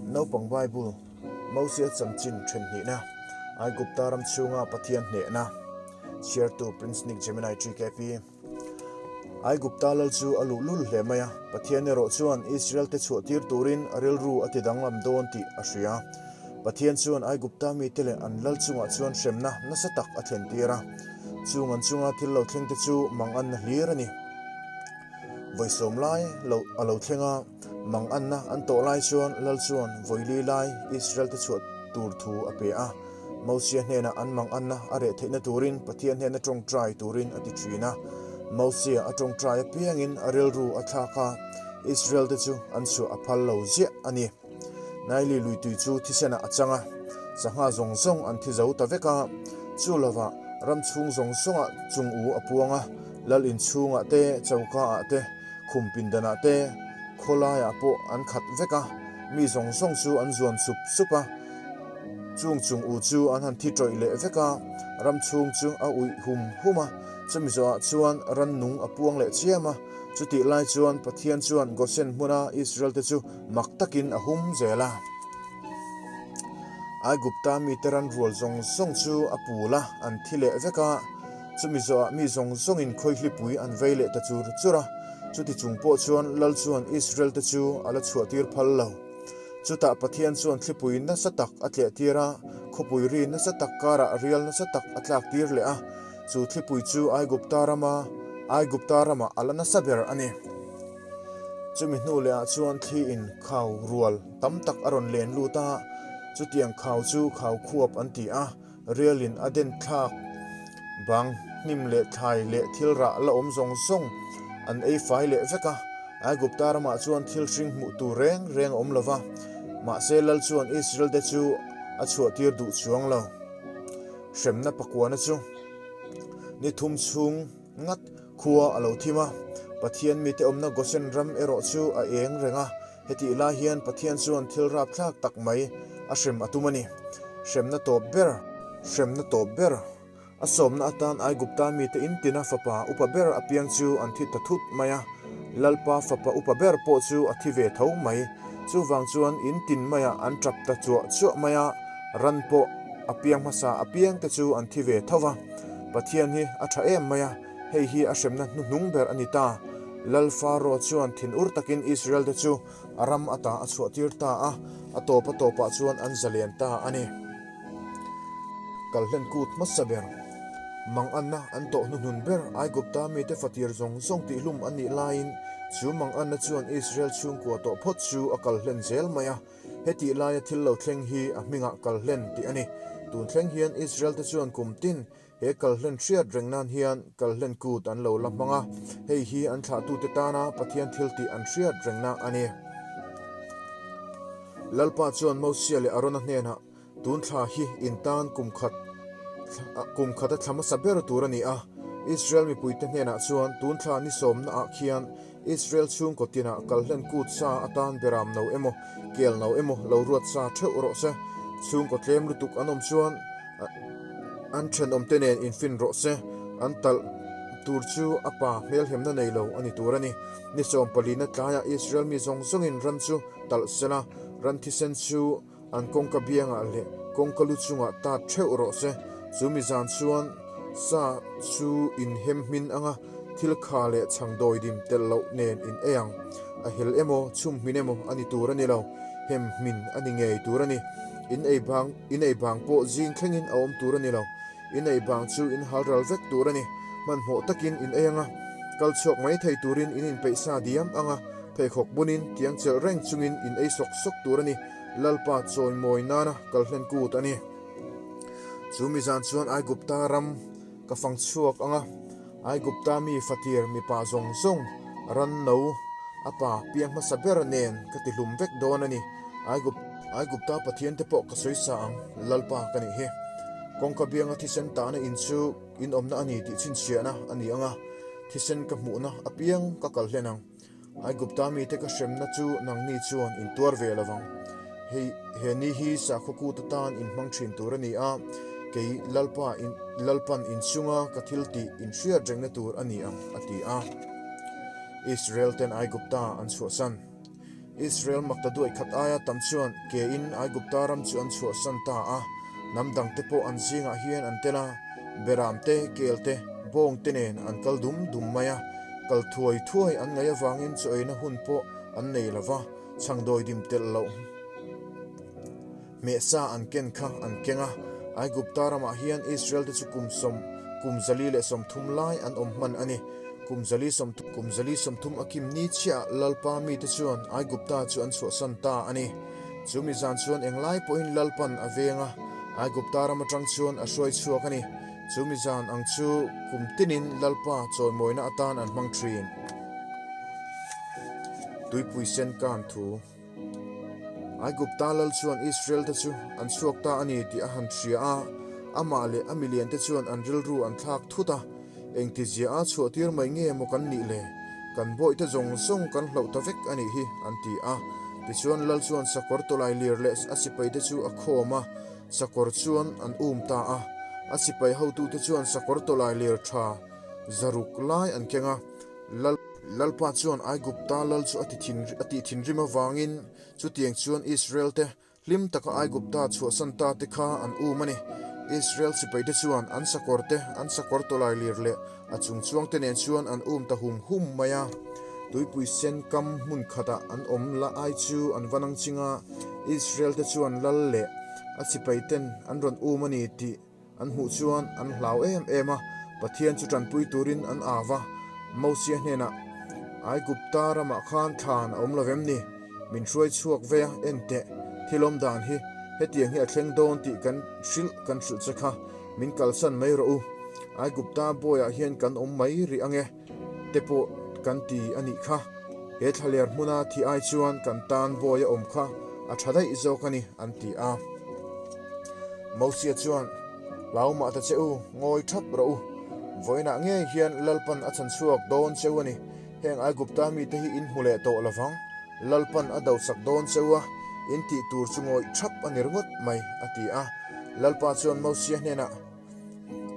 Naupang Bible, Mosia chanchin then hnihna, Aigupta ram chhunga Pathian hnehna, Chhiartu Prince Nick Gemini TKP. Aigupta lal chu a luhlul hle mai a, Pathian erawh chuan Israel-te chhuahtir turin a rilru a ti danglam dawn tih a hria. Pathian chuan Aigupta mite leh an lal chungah chuan hremna nasa tak a thlentir a. Chung an chunga thil lo thlengte chu manganna hlir a ni. Vawi sawm lai lo a lo thleng a, manganna an tawh lai chuan lal chuan vawili lai Israel-te chhuah tur thu a pe a. Mosia hnenah an manganna a reh theihna turin Pathian hnena tawngtai turin a ti thin a. Mosia a tawngtai apiangin a rilru a thlak a, Israel-te chu an chhuah a phal lo ziah a ni. Naili luitui chu thisenah a chang a, sangha zawng zawng an thi zo ta vek a. Chu lovah ram chhung zawng zawngah chung u a puang a, lal inchhungah te, chokaah te, khum pindanah te, khawlaiah pawh an khat vek a, mi zawng zawng chu an zuan sup sup a. Chung chung u chu an han thi tawih leh vek a, ram chhung chu a uih hum hum a, chumi zawhah chuan rannung a puang leh chiam a. Chutih lai chuan Pathian chuan Gosen hmuna Israel-te chu mak takin a hum zel a. Aigupta mite ran rual zawng zawng chu a pul a, an thi leh vek a. Chumi zawhah mi zawng zawngin khawihlipui an vei leh ta chur chur a. Chuti chung pawh chuan Lal chuan Israel-te chu a la chhuahtir phal lo. Chutah Pathian chuan thlipui nasa tak a tlehtir a, khawpui ri nasa tak karah rial nasa tak a tlaktir leh a. Chu thlipui chu Aigupta rama Aigupta ramah a la nasa ber a ni. Chumi hnu lehah chuan thli in khau rual tam tak a rawn len lut a, chutiang khau chu khau khuap an ti a, rialin a den thlak bang hnim leh thlai leh thil rah la awm zawng zawng an ei fai leh vek a. Aigupta ramah chuan thil hring hmuh tur reng reng a awm lo va, mahse Lal chuan Israel-te chu a chhuahtir duh chuang lo. Hremna pakuana chu ni thum chhung ngat khua a lo thim a, Pathian mite awmna Gosen ram erawh chu a eng reng a, hetih lai hian Pathian chuan thil rapthlak tak mai a hrem a tum a ni. Hremna tawp ber, hremna tawp ber, a sawmna atan Aigupta mite in tina fapa upa ber apiang chu an thi ta thut mai a, Lalpa fapa upa ber pawh chu a thi ve tho mai. Chuvang chuan in tin maiah an tap ta chuah chuah mai a, ran pawh a piang hmasa apiang te chu an thi ve tho va. Pathian hi a tha em mai a, hei hi a hremna hnuhnung ber a ni ta. Lal Faro chuan thinur takin Israel te chu a ram ata a chhuahtir ta a, a tawp a tawpah chuan an zalen ta a ni. Kalhlen kut hmasa ber, Manganna an tawh hnuhnun ber Aigupta mite fatir zawng zawng tihhlum an nih laiin chu Manganna chuan Israel chhungkua tawh phawt chu a kalhlen zel mai a. Hetih laia thil lo thleng hi a hmingah kalhlen tih a ni. Tun thleng hian Israel-te chuan kum tin he kalhlen hriat reng nan hian kalhlen kut an lo la hmang a, hei hi an thlahtute tana Pathian thil tih an hriat rengna a ni. Lalpa chuan Mosia leh Arona hnenah, Tun thla hi in tan kum khat kum khat a thla hmasa ber tur a ni a. Israel mipuite hnenah chuan tun thla ni sawmna ah khian Israel chhungkaw tinah kalhlen kut sa atan beram no emaw kel no emaw lo ruat sa theuh rawh se. Chhungkaw tlem lutuk an awm chuan an thenawmte nen infin rawh se. An talh tur chu a pa hmelhemna nei lo a ni tur a ni. Ni sawmpalina tlaiah Israel mi zawng zawngin ran chu talh sela, ran thisen chu An kawngka biangah leh kawngka lu chungah tat theuh rawh se. Chu mi zan chuan sa chu in hem hmin anga thil kha leh chhang dawidim telh loh nen in ei ang. A hel emaw chhum hmin emaw a ni tur a ni lo, hem hmin a ni ngei tur a ni. In ei bang in ei bang pawh zing thlengin a awm tur a ni lo. In ei bang chu in hal ral vek tur a ni. Hmanhmawh takin in ei anga kal chhuak mai thei turin in inpeih sa diam anga pheikhawk bunin tiang chelh reng chungin in ei sawk sawk tur a ni. Lalpa chawimawi nana kalhlen kut a ni. Chu mi zan chuan Aigupta ram ka fang chhuak ang a, Aigupta mi fatir mipa zawng zawng ran no a pa piang hmasa ber nen ka ti hlum vek dawn a ni. Aigupta Pathiante pawh ka sawi sa ang, Lalpa ka nih hi. Kawngka bianga thisen tahna in chu in awmna a ni tih chhinchhiahna a ni ang a, thisen ka hmuhna apiang ka kalhlen ang. Aigupta mite ka hremna chu nangni chuan in tuar ve lo vang. Hei, he ni hi sakhaw kut atan in hmang thin tur a ni a, kei Lalpa in, Lalpan in chunga ka thil tih in hriat rengna tur a ni ang, a ti a. Israel ten Aigupta an chhuahsan. Israel maktaduai khat aia tam chuan kein Aigupta ram chu an chhuahsan ta a, hnam dangte pawh an zingah hian an tel a, beram te, kel te, bawng te nen an kal dum dum mai a, kal thuai thuai an ngaih avangin chaw eina hun pawh an nei lo va, chhangdawi dim telh loh hmehsa an ken kha an keng a. Aigupta ramah hian Israel te chu kum sawm, kum 130 lai an awm hman a ni. Kum 130, kum 130 a kim ni chiah Lalpa mite chuan Aigupta chu an chhuahsan ta a ni. Chu mi zan chuan englai pawhin Lalpan a veng a, Aigupta ram atang chuan a hruai chhuak a ni. Chu mi zan ang chu kum tinin Lalpa chawimawina atan an hmang thin. Tuipui sen kan thu. Aigupta lal chuan Israel-te chu an chhuak ta a ni tih a han hria a, amah leh a miliante chuan an rilru an thlak thut a, Engtizia a chhuah tir mai nge maw kan nih le? Kan bawihte zawng zawng kan hlauh ta vek a nih hi, an ti a. Tichuan lal chuan sakawr tawlai lir leh a sipaite chu a khawm a, sakawr chuan an um ta a. A sipai hotute chuan sakawr tawlai lir tha zaruk lai an keng a, Lal. Lalpa chuan Aigupta lal chu a ti thin a tih thinrim avangin chutiang chuan Israel-te hlim taka Aigupta chhuahsan ta te kha an um a ni. Israel sipaite chuan an sakawrte, an sakawr tawlai lir leh a chung chuangte nen chuan an um ta hum hum mai a. Tuipui sen kam hmun khatah an awm la ai chu an va nang ching a, Israel-te chuan lal leh a sipaiten an rawn um a ni tih An hmuh chuan an hlau em em a, Pathian chu tanpui turin an au va. Mosia hnenah, Aigupta ramah khan thlan a awm lo vem ni? Min hruai chhuak vei a, en teh, thil awm dan hi hetiang hi a thleng dawn tih kan hrilh kan hrilh che kha, min kalsan mai rawh u. Aigupta bawiah hian kan awm mai rih ange te pawh kan ti a nih kha. He thlaler hmuna thi ai chuan kan tan bawi a awm kha a tha daih zawk a ni, an ti a. Mosia chuan, Hlau mah ta che u, ngawi thap rawh u. Vawiinah ngei hian Lalpan a chhan chhuak dawn che u a ni. Heng Aigupta mite hi in hmu leh tawh lo vang. Lalpan a dosak dawn che u a, in tih tur chu ngawih thap a ni ringawt mai, a ti a. Lalpa chuan Mosia hnenah,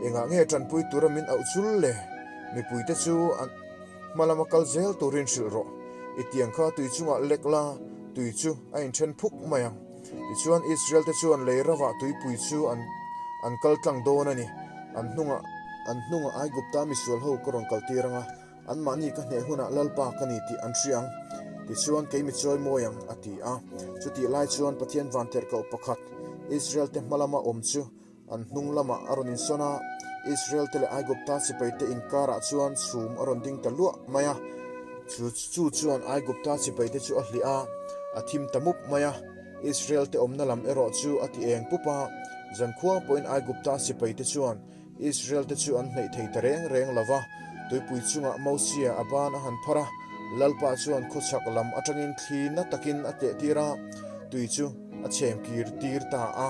Engah nge tanpui tura min auh chul le? Mipuite chu an hma lama kal zel turin hrilh rawh. I tiang kha tui chungah lek la, tui chu a inthen phuk mai ang. Tichuan Israel-te chuan lei ravah tuipui chu an an kal tlang dawn a ni. An hnungah an hnungah Aigupta misual ho ka rawn kal tir ang a, anmahni ka hneh hunah Lalpa ka ni tih an hria ang. Tichuan kei mi chawi mawi ang, a ti a. Chutih lai chuan Pathian vantirhkoh pakhat Israel-te hma lama awm chu An hnung lamah a rawn insawn a, Israel-te leh Aigupta sipaite inkarah chuan chhum a rawn ding ta luah mai a. Chu chu chuan Aigupta sipaite chu a hliah a, a thim ta mup mai a. Israel-te awmna lam erawh chu a ti eng pup a, zankhua pawhin Aigupta sipaite chuan Israel-te chu an hnaih thei ta reng reng lo va. Tuipui chungah Mosia a ban a han phar a, Lalpa chuan khawchhak lam atangin thli na takin a tlehtir a, tui chu a chhem kir tir ta a.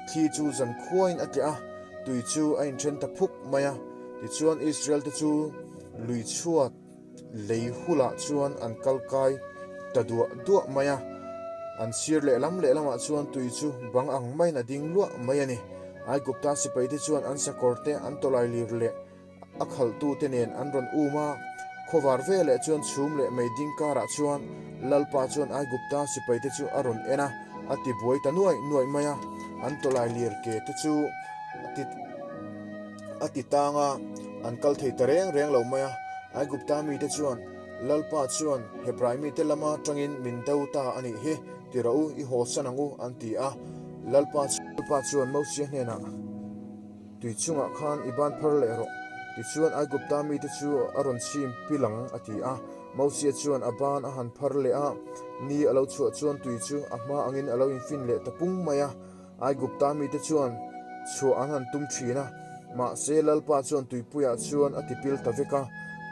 Thli chu zan khuain a tleh a, tui chu a inthen ta phuk mai a. Tichuan Israel-te chu lui chhuat lei hulah chuan an kal kai ta duah duah mai a. An sir lehlam lehlamah chuan tui chu bang ang maiin a ding luah mai a ni. Aigupta sipaite chuan an sakawrte an tawlai lir leh A khalhtute nen an rawn um a, khawvar veleh chuan chhum leh mei ding karah chuan Lalpa chuan Aigupta sipaite chu a rawn en a, a ti buai ta nuaih nuaih mai a, an tawlai lir ke te chu a ti a ti tang a, an kal thei ta reng reng lo mai a. Aigupta mite chuan, Lalpa chuan Hebrai mite lama tangin min do ta a nih hi, ti rawh u, i haw san ang u, an ti a. Lalpa Lalpa chuan Mosia hnenah, Tui chungah khan i ban phar leh rawh. Tichuan Aigupta mite chu a rawn chhim pil ang, a ti a. Mosia chuan a ban a han phar leh a, ni a lo chhuah chuan tui chu a hma angin a lo infin leh ta pung mai a. Aigupta mite chuan chhuah an han tum thin a, mahse Lalpa chuan tuipuiah chuan a tipil ta vek a,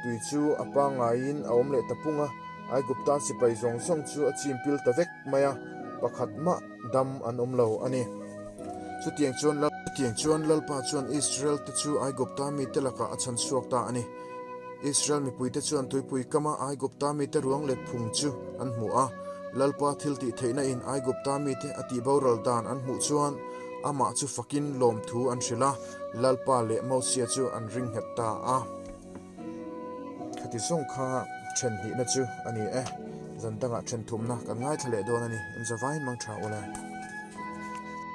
tui chu a pangaiin a awm leh ta pung a. Aigupta sipai zawng zawng chu a chim pil ta vek mai a, pakhat mah dam an awm lo a ni. Chutiang chuan Chutiang chuan Lalpa chuan Israel-te chu Aigupta mite lakah a chhan chhuak ta a ni. Israel mipuite chuan tuipui kama Aigupta mite ruang let phung chu an hmu a. Lalpa thil tih theihna in Aigupta mite a tih boral dan an hmuh chuan amah chu fakin lawmthu an hrilh a, Lalpa leh Mosia chu an ring nghet ta a. Khati zawng kha then hnihna chu a ni e. Zan dangah then thumna kan ngaithla leh dawn a ni. Inzavain mang tha ule.